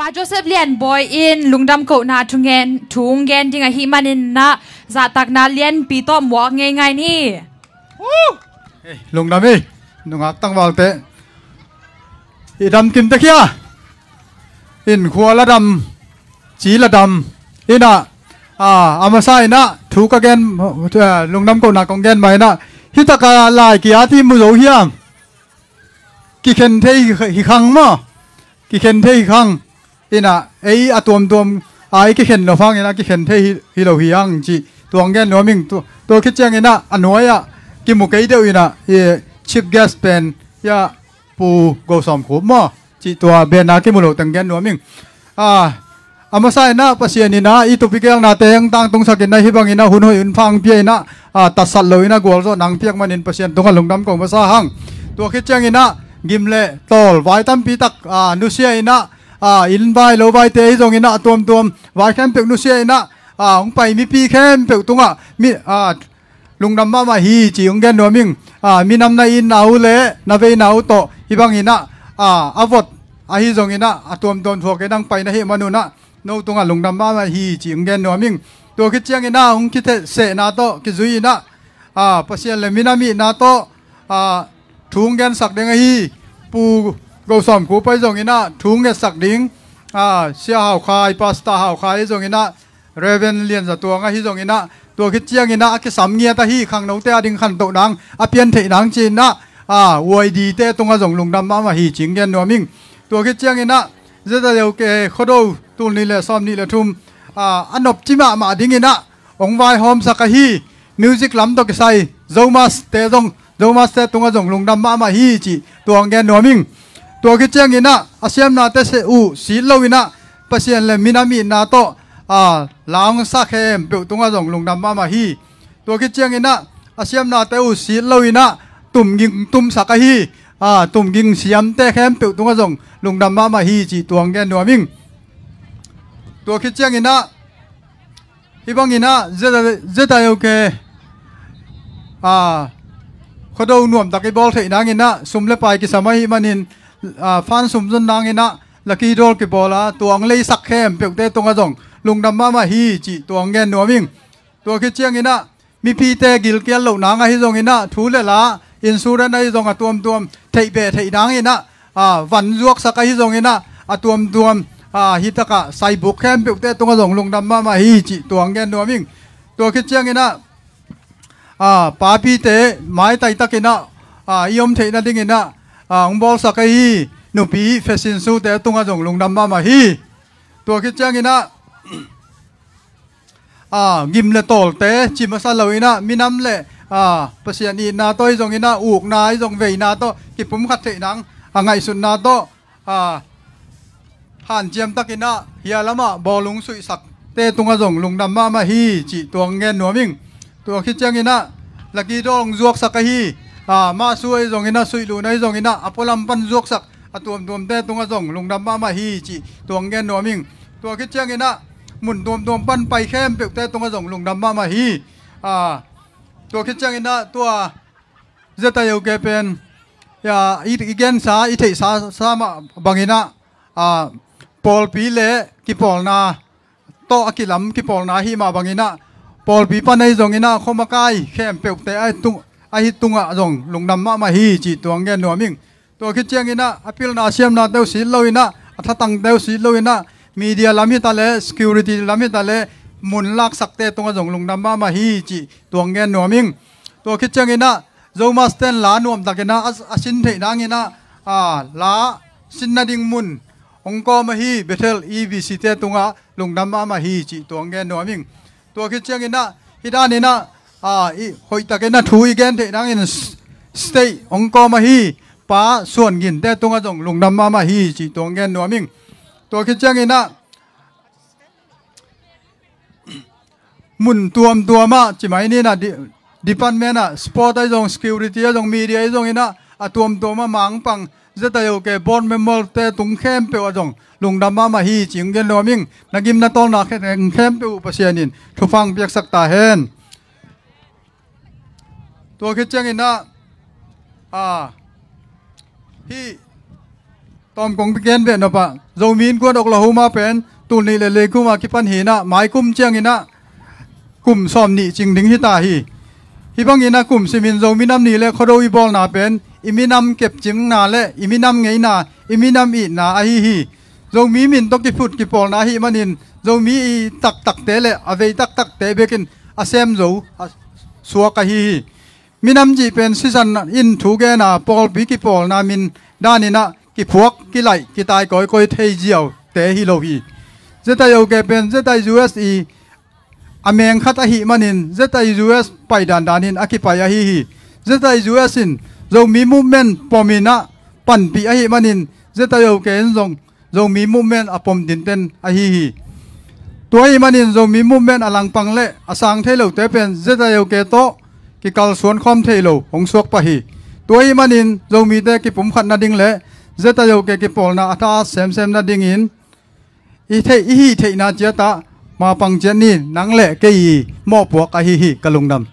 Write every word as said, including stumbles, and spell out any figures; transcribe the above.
A Joseph Lian Bawi in lungdam kohna thu ngen, thu gen ding ahih manin na zahtakna lianpi tawh muak ngeingai ni. Lungdam ei, nungak tangvalte. I dam kim te khia. In khua la dam, ci la dam. Ina, a, a masa ina, thu ka gen, a, lungdam kohna kong gen ma ina. Hi taka lai kia ti mu zo hiam. Kikhen thei hi khang maw. Kikhen thei hi khang. Ina, ei a tuamtuam, a ei kikhen lo hang ina kikhen thei hi, hi lo hi ang ci. Tuang gen nuam ing tu, tua khit ciang ina, a nuai ah, kimu kei deuh ina, i chief guest pen, ia, Pu Go Sawm Khup maw. Ci tua, ben a kimu lo teng gen nuam ing. A, a masa ina, Pasian ina, i tupi gelna te, ang tang tung sak ina, hi bang ina, hun hoi un phang pia ina, a, tatsat lo ina, gualzawh nang piak manin Pasian tunga lungdam ko masa hang. Tua khit ciang ina, gim le, tawl, vai tampi tak, a, nusia ina, a, inn vai lo vai te hi zong ina, a tuamtuam, vai khempeuh nusia ina, a, hong pai mipi khempeuh tunga, mi, a, lungdam mahmah hi ci hong gen nuam ing. A, minam na itna uh le, na veina uh tawh, hi bang ina, a, a vot, ahi zong ina, a tuamtuam thuak ina hong pai na hi manun ah, no tunga lungdam mahmah hi ci hong gen nuam ing. Tua khit ciang ina, hong kithehsehna tawh, kizui ina, a, Pasian le minam itna tawh, a, thu hong gensak ding ahi, Pu Go Sawm Khup pai zong ina, thu hong ngetsak ding, a, Sia Hau Khai, Pastor Hau Khai zong ina, Reverend Lian Za Tuang ahi zong ina, tua khit ciang ina, a kisam ngiat ahi, khangnote a ding khantoh nang, a pian theih nang ci ina, a, Y D te tunga zong lungdam mahmah hi ci hong gen nuam ing. Tua khit ciang ina, Z W K Khuado tul nih le sawm nih le thum, a, a nopci mahmah ding ina, hong vaihawmsak ahi, music lam tawh kisai, Zomas te zong, Zomas te tunga zong lungdam mahmah hi ci, tua hong gen nuam ing. Tua khit ciang ina, a siamnate uh sit lo ina, Pasian le minam itna tawh, a, la hong sa khempeuh tunga zong lungdam mahmah hi. Tua khit ciang ina, a siamnate uh sit lo ina, tumging tumsak ahi, a, tumging siamte khempeuh tunga zong lungdam mahmah hi ci, tua hong gen nuam ing. Tua khit ciang ina, hi bang ina, Z W K, a, Khuado nuamtak i bawl theih nang ina, sum le pai kisam ahih manin, a, fan sum zon nang ina, lucky draw kibawl a, tua hong leisak khempeuhte tunga zong lungdam mahmah hi ci, tua hong gen nuam ing. Tua khit ciang ina, mipite gilkial loh nang ahi zong ina, thu le la, insurance ahi zong a tuamtuam, theih beh theih nang ina, a, van zuaksak ahi zong ina, a tuamtuam, a, hi taka, saibuk khempeuhte tunga zong lungdam mahmah hi ci, tua hong gen nuam ing. Tua khit ciang ina, a, papite, maitai tak ina, a, i om theih nading ina, a, hong bawlsak ahi, nupi, fashion show te tunga zong lungdam mahmah hi. Tua khit ciang ina, a, gim le tawlte, ci masa lo ina, minam le, a, Pasian itna tawh ahi zong ina, ukna ahi zong veina tawh, kipumkhat theih nang, a ngaihsutna tawh, a, hanciam tak ina, hia lamah, bawlung suihsakte tunga zong lungdam mahmah hi ci, tua hong gen nuam ing. Tua khit ciang ina, lucky draw hong zuaksak ahi, a, mahsu ahi zong ina, suihluhna ahi zong ina, a pualam pan zuaksak, a tuamtuamte tunga zong lungdam mahmah hi ci, tua hong gen nuam ing. Tua khit ciang ina, mun tuamtuam pan pai khempeuhte tunga zong lungdam mahmah hi. A, tua khit ciang ina, tua Z W K pen, ia, i, i gensa, i theihsa, sa mah bang ina, a, pawlpi le kipawlna, tawh a kilam kipawlna ahi mah bang ina, pawlpi pan ahi zong ina, khuamakai khempeuhte ahi tung, ahi tunga zong lungdam mahmah hi ci, tua hong gen nuam ing. Tua khit ciang ina, a pilna siamnate uh sit lo ina, a thatangte uh sit lo ina, media lam hi ta le, security lam hi ta le, mun laksakte tunga zong lungdam mahmah hi ci, tua hong gen nuam ing. Tua khit ciang ina, Zomas ten la nuamtak ina, a, a sin theih nang ina, a, la sin nading mun hong kawm ahi, Bethel E B C te tunga lungdam mahmah hi ci, tua hong gen nuam ing. Tua khit ciang ina, hi dan ina, a, i hoihtak ina thu i gen theih nang in s-, state hong kawm ahi, Pa Suan Gin te tunga zong lungdam mahmah hi ci, tua hong gen nuam ing. Tua khit ciang ina, mun tuamtuam ah, ci mai ni ina, di-, department ah, sport ahi zong, security ahi zong, media ahi zong ina, a tuamtuam ah mangpang, Z W K board member te tung khempeuh ah zong lungdam mahmah hi ci hong gen nuam ing. Na gim na tawlna khe-, khempeuh uh Pasian in thupha hong piaksak ta hen. Tua khit ciang ina, a, hih Tawm kong gen beh nopah, Zomi Innkuan Oklahoma pen tul nih le li kum a kipan hi inah, mai kum ciang inah kum sawm nih cing ding hi ta hi. Hih bang inah kum simin Zomi Nam Ni le Khuado i bawlna pen i minam kepcingna le i minam ngeina, i minam itna ahi hi. Zomi min tawh kiphut kipawlna ahih manin Zomi i taktakte le a vei taktakte bekin a sem zo a suak ahi hi. Minam cih pen sisan in thu gena pawlpi kipawlna min dan inah kiphuak, kilaih, kitai kawikawi thei ziaute hi lo hi. Z I O K pen Z I U S i a meng khat ahih manin Z I U S pai dandan in a kipai ahi hi. Z I U S in Zomi movement pom inah panpih ahih manin Z I O K in zong Zomi movement a pom tinten ahi hi. Tua ahih manin Zomi movement a langpang le a sang thei lote pen Z I O K tawh kikalsuan khawm thei lo hong suak pah hi. Tua ahih manin Zomite kipumkhat nading le Z I O K kipawlna a tha semsem nadingin i theih, i hih theihna ciatah mapang ciat ni. Nang le kei i mawhpuak ahi hi, ka lungdam.